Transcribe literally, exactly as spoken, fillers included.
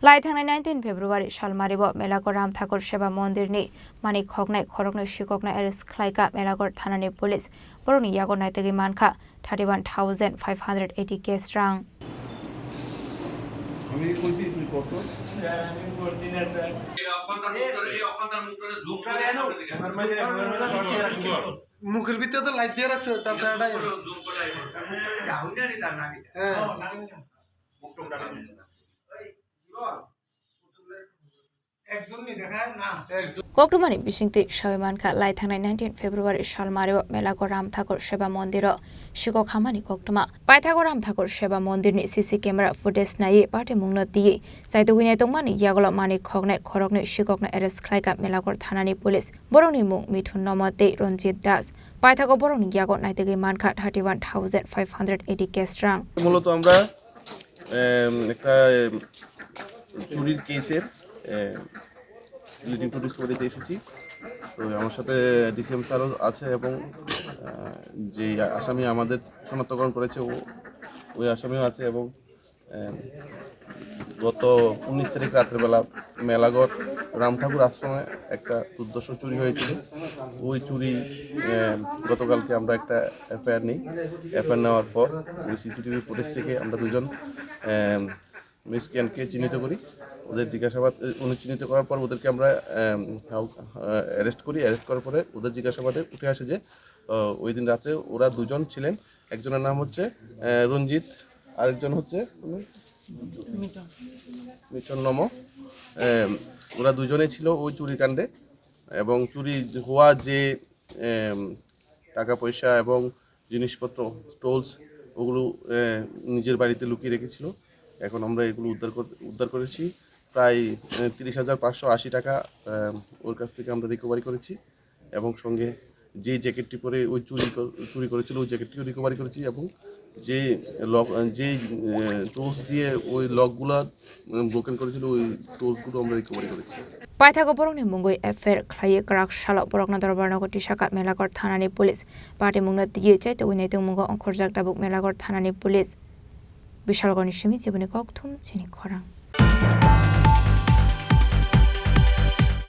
Lai thangnai nineteen February salmari bo Melagor Ram Thakur Seva Mondir ni mani khoknai khoroknwi sikokno arrest khlaikha Melagor thanani police. Borokni yago naitugwi mankha thirty one thousand five hundred eighty cash rang. আমি কইছি তুই কস না। স্যার, আমি করছি না, স্যার। এই অক্ষরটার মুখটা, এই অক্ষরটার মুখটা জুম করে সামনে দিকে। মুখের ভিতরে তো লাইট দিয়ে রাখছে, তাছাড়া এটাই। জুম করে আইবো। হ্যাঁ। মুখ টুকটা না। একজন নেই, দেখা যায় না। একজন। Koktwmani bisingtwi sawi mankha, lai thangnai nineteen February salmario Melagor Ram Thakur Seva Mondiro sikok hamani koktwma. Paithago Ram Thakur Seva Mondirni C C camera footage naiwi patimungno twiwi chaitugwi naitokmani yagulo mani khoknai khoroknwi sikokno arrest khlaikha Melagor thanani police. Borokni mung Mithun Nomo tei Ranjit Das. Paithago borokni yago naitugwi mankha thirty one thousand five hundred eighty cash rang. মূলত আমরা, এম, একটা, এম, চুরির কেসের, M, leading to ডিসকভারিতে এসেছি। তো আমার সাথে ডিসিএম স্যারও আছে এবং, আহ, যে আসামি আমাদের শনাক্তকরণ করেছে, ও, ওই আসামিও আছে এবং, এম, গত উনিশ তারিখ রাত্রেবেলা মেলাগড় রাম ঠাকুর আশ্রমে একটা দুর্ধর্ষ চুরি হয়েছিল। ওই চুরি, এম, গতকালকে আমরা একটা এফআইআর নিই। এফআইআর নেওয়ার পর ওই সিসিটিভি ফুটেজ থেকে আমরা দুজন, এম, মিসক্রিয়েন্টকে চিহ্নিত করি। ওদের জিজ্ঞাসাবাদ, এ, উনি চিহ্নিত করার পর ওদেরকে আমরা, এম, হাউ-, আহ, অ্যারেস্ট করি। অ্যারেস্ট করার পরে ওদের জিজ্ঞাসাবাদে উঠে আসে যে, আহ, ওই দিন রাত্রে ওরা দুজন ছিলেন। একজনের নাম হচ্ছে, আহ, রঞ্জিত, আরেকজন হচ্ছে, উম, মিঠুন। মিঠুন নম। এম, ওরা দুজনেই ছিল ওই চুরিকাণ্ডে এবং চুরি হওয়া যে, এম, টাকা পয়সা এবং জিনিসপত্র, টুলস, ওগুলো, এ, নিজের বাড়িতে লুকিয়ে রেখেছিল। এখন আমরা এগুলো উদ্ধার কর-, উদ্ধার করেছি। প্রায়, এ, তিরিশ হাজার পাঁচশো আশি টাকা, এ, ওর কাছ থেকে আমরা রিকভারি করেছি এবং সঙ্গে যে জ্যাকেটটি পরে ওই চুরি কর-, চুরি করেছিল, ওই জ্যাকেটটিও রিকভারি করেছি এবং যে লক, যে, এ, টুলস দিয়ে ওই লকগুলা, উম, ব্রোকেন করেছিল, ওই টুলসগুলো আমরা রিকভারি করেছি। Paithago borokni mungwi F I R khlaiwi kwrak salo borokno dorbar nogo tisakha Melagor thanani police. Patimungno twiwi chaitugwi naitokmungo ongkhorjak tabuk Melagor thanani police. Bishalgarhni simi chiboni kokthum chini khorang.